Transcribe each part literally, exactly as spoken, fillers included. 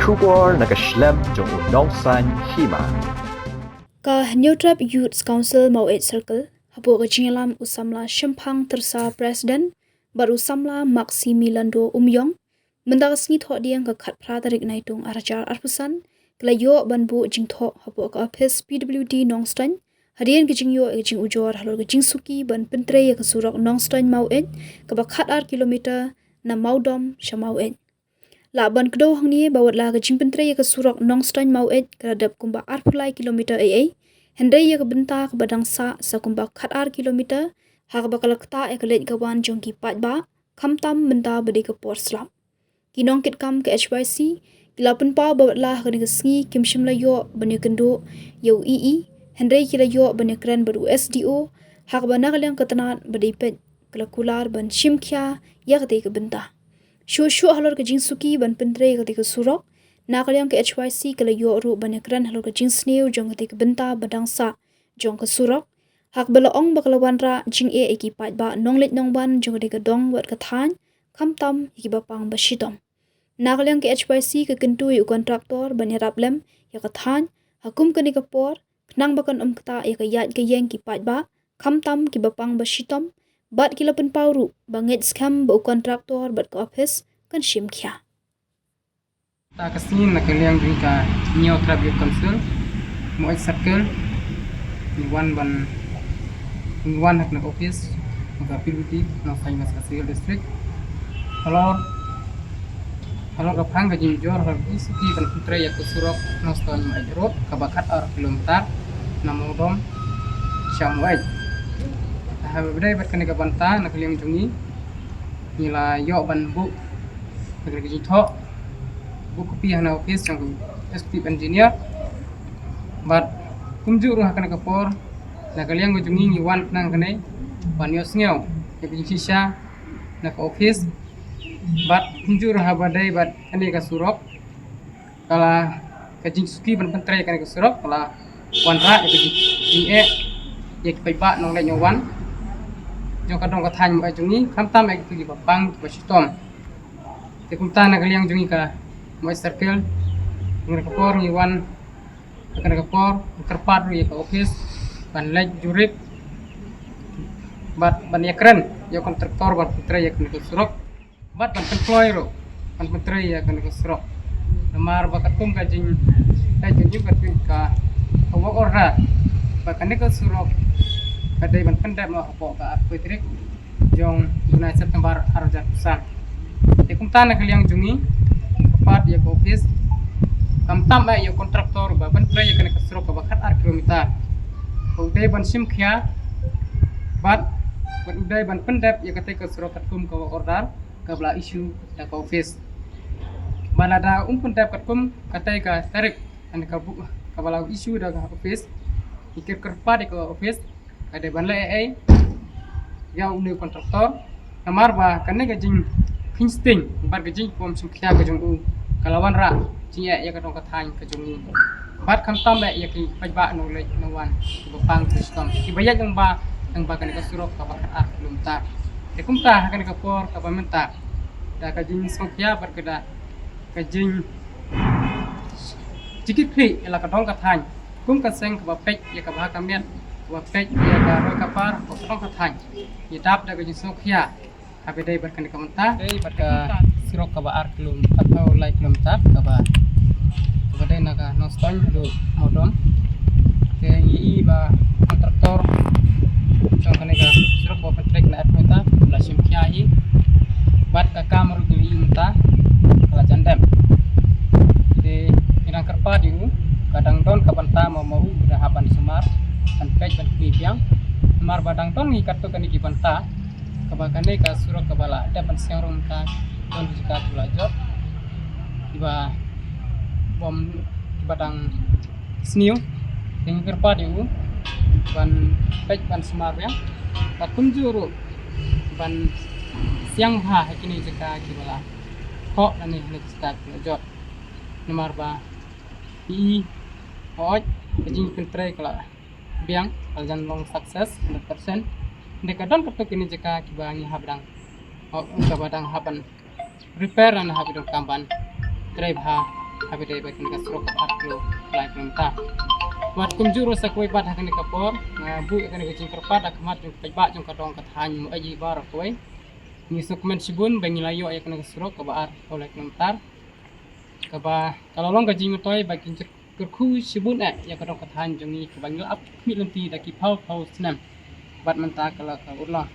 Khubor na ka shlem jong u Nongsaiñ Hima. Ka Hynñiewtrep Youth Council Maweit Circle, hapoh ka jingïalam u samla Shemphang Tyrsa, President, bad u samla Maximiliano Umïong, mynta ka sngi Thohdieng ka khatphra tarik Naitung arhajar arphew san, ka la ïoh ban buh jingthoh hapoh ka ophis P W D Nongstoiñ, hadien ka jingïoh ïa ka jingujor halor ka jingsuki ban pyntrei ïa ka surok Nongstoiñ Maweit, kaba khatar kilometer na Mawdom sha Maweit. Lah ban kdew hangne ba wat la ka jingpyntrei ïa ka surok Nongstoiñ Maweit ka la dep kumba arphew lai kilometer eiei, hynrei ïa ka bynta kaba dang sah sa kumba khatar kilometer, ha kaba ka la ktah ïa ka leit ka wan jong ki paidbah, khamtam mynta ba dei ka por slap. Ki nongkitkam ka H Y C ki la pynpaw ba wat la ha kane ka sngi kim shym la ïoh ban ïakynduh ïa u E E, hynrei ki la ïoh ban ïakren bad u S D O, ha kaba na ka liang ka tnat ba dei peit ka la kular ban shim khia ïa katei ka bynta. Shuh shuh halor ka jingsuki ban pyntrei ïa katei ka surok, na ka liang ka H Y C ka la ïoh ruh ban ïakren halor ka jingsniew jong katei ka bynta ba dang sah jong ka surok, ha kaba la ong ba ka la wanrah jingeh ïa ki paidbah nongleit nongwan jong katei ka dong wat ka thaiñ, khamtam ïa kiba pang ba shitom. Na ka liang ka H Y C ka kyntu ïa u kontraktor ban ïarap lem ïa ka thaiñ ha kum kane ka por, khnang ba kan ym ktah ïa ka ïaid ka ïeng ki paidbah, khamtam kiba pang ba shitom, bad ki la pynpaw ruh ba ngeit skhem ba u kontraktor bad ka ophis kan shim khia. Ta ka sngi na ka liang jong ka Hynñiewtrep Youth Council Maweit Circle, ngi wan ban, ngi wan ha kane ka ophis ka P W D Nongstoiñ West Khasi Hills District. Halor, halor ka phang ka jingujor halor ka jingsuki ban pyntrei ïa ka surok Nongstoiñ Maweit Road kaba khatar kilometer na Mawdom sha Maweit. Haba ïadei bad kane ka bynta na ka liang jong ngi, ngi la ïoh ban buh na ka jingthoh, buh copy ha kane ka ophis jong ka Executive Engineer. Bad kumjuh ruh ha kane ka por na ka liang ka jong ngi ngi wan khnang kane ban ïohsngew ïa ka jingshisha na ka ophis. Bad kumjuh ruh haba ïadei bad kane ka surok, ka la, ka jingsuki ban pyntrei kane ka surok ka la wanrah ïa ka jing, jingeh ïa ki paidbah nongleit nongwan jong ka dong ka thaiñ Maweit jong ngi, khamtam ïa kito kiba pang kiba shitom. Te kumta na ka liang jong ngi ka Maweit Circle, ha kane ka por ngi wan, ha kane ka por ngi kyrpad ruh ïa ka ophis ban leit jurip bad ban ïakren ïa u kontraktor ban pyntrei ïa kane ka surok, bad ban pynkloi ruh ban pyntrei ïa kane ka surok. Namar ba katkum ka jing, ka jingïoh ka, ka work order ba kane ka surok ka dei ban pyndep noh hapoh ka arphew tarik jong u bnai September arhajar arphew san. Te kumta na ka liang jong ngi, kyrpad ïa ka ophis, khamtam eh ïa u kontraktor ba pyntrei ïa kane ka surok kaba khatar kilometer, ba u dei ban shim khia bad, bad u dei ban pyndep ïa katei ka surok katkum ka work order kaba la issue da ka ophis. Ba lada um pyndep katkum katei ka tarik, ane ka bu-, kaba la issue da ka ophis, ngi kyrpad ïa ka ophis ka dei ban leh ei ei ïa une u kontraktor. Namar ba kane ka jingpynsting bad ka jingbym shim khia ka jong u ka la wanrah jingeh ïa ka dong ka thaiñ ka jong ngi, bad khamtam eh ïa ki paidbah nongleit nongwan kiba pang kiba shitom, kiba ïaid lyngba, lyngba kane ka surok kaba khatar kilometer. Te kumta ha kane ka por kaba mynta, da ka jingsngewkhia bad ka, da ka jing, jingkitkhlieh ïa la ka dong ka thaiñ kum ka seng kaba peit ïa ka bha ka miat, kaba peit ïa ka roi ka par ka dong ka thaiñ. Ngi dap da ka jingsngewkhia haba ïadei bad kane ka bynta, ïadei bad ka surok kaba ar kilometer, ar lai kilometer kaba, kaba dei na ka Nongstoiñ haduh Mawdom. Te ngi i ba kontraktor jong kane ka surok kaba pyntrei kane ar kilometer la shim khia hi, bad ka kam ruh ngi i mynta ka la jan dem. Te ngi dang kyrpad ïa u, ka dang don ka bynta ma, ma u da hap ban sumar ban peit ban khmih biang. Namar ba dang don ngi katto katne ki bynta kaba kane ka surok kaba la dep ban siang rung mynta, don ki jaka kiba la jot, kiba bym, kiba dang sniew. Te ngi kyrpad ïa u ban peit ban sumar biang, bad kumjuh ruh ban siang bha ha kine ki jaka kiba la thoh lane ha kine ki jaka kiba la jot. Namar ba i, hooid, ka jingpyntrei ka la biang, ka la jan long success hundred percent. Hynrei ka don katto katne ki jaka kiba ngi hap dang, oh, kaba dang hap ban repair lane hap dang kam ban trei bha Haba dei bad kane ka surok kaba ar kilo lai kilometer. Bad kumjuh ruh sa kawei pat ha kane ka por nga buh ïa kane ka jingkyrpad ha khmat jong ki paidbah jong ka dong ka thaiñ Mawlai baroh kawei. Ngi sngewkmen shibun ba ngi la ïoh ïa kane ka surok kaba ar kilo lai kilometer, kaba ka la long ka jingmyntoi ba ka jingkyrkhu shibun eh ïa ka dong ka thaiñ jong ngi kaba ngi la ap khmih lynti da ki phew phew snem. Bad mynta ka la ka urlong.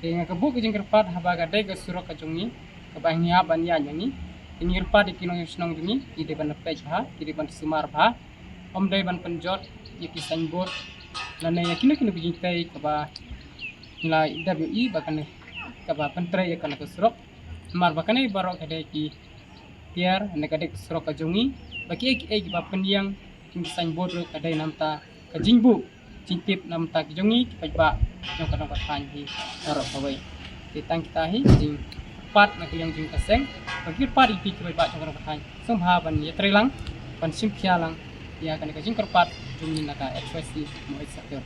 Te nga ka buh ka jingkyrpad haba ka dei ka surok ka jong ngi kaba ngi hap ban ïaid ïa ngi. Te ngi kyrpad ïa ki nongshong shnong jong ngi, ki dei ban peit bha, ki dei ban sumar bha. Ym dei ban pynjot ïa ki signboard lane ïa kino kino ki jingtei kaba ngi la dep ïohi ba kane kaba pyntrei ïa kane ka surok. Namar ba kane baroh ka dei ki tiar, ne ka dei ka surok ka jong ngi. Ba kiei kiei kiba pynïeng jong ki signboard ruh ka dei namar ka jingbuh jingtip namar ki jong ngi ki paidbah jong ka dong ka thaiñ hi baroh kawei. Te tang kita hi jingkyrpad na ka liang jong ka seng, ba kyrpad ïa ki paidbah jong ka dong ka thaiñ, sngewbha ban ïatrei lang, ban shim khia lang ïa kane ka jingkyrpad jong ngi na ka H Y C Mawlai Circle.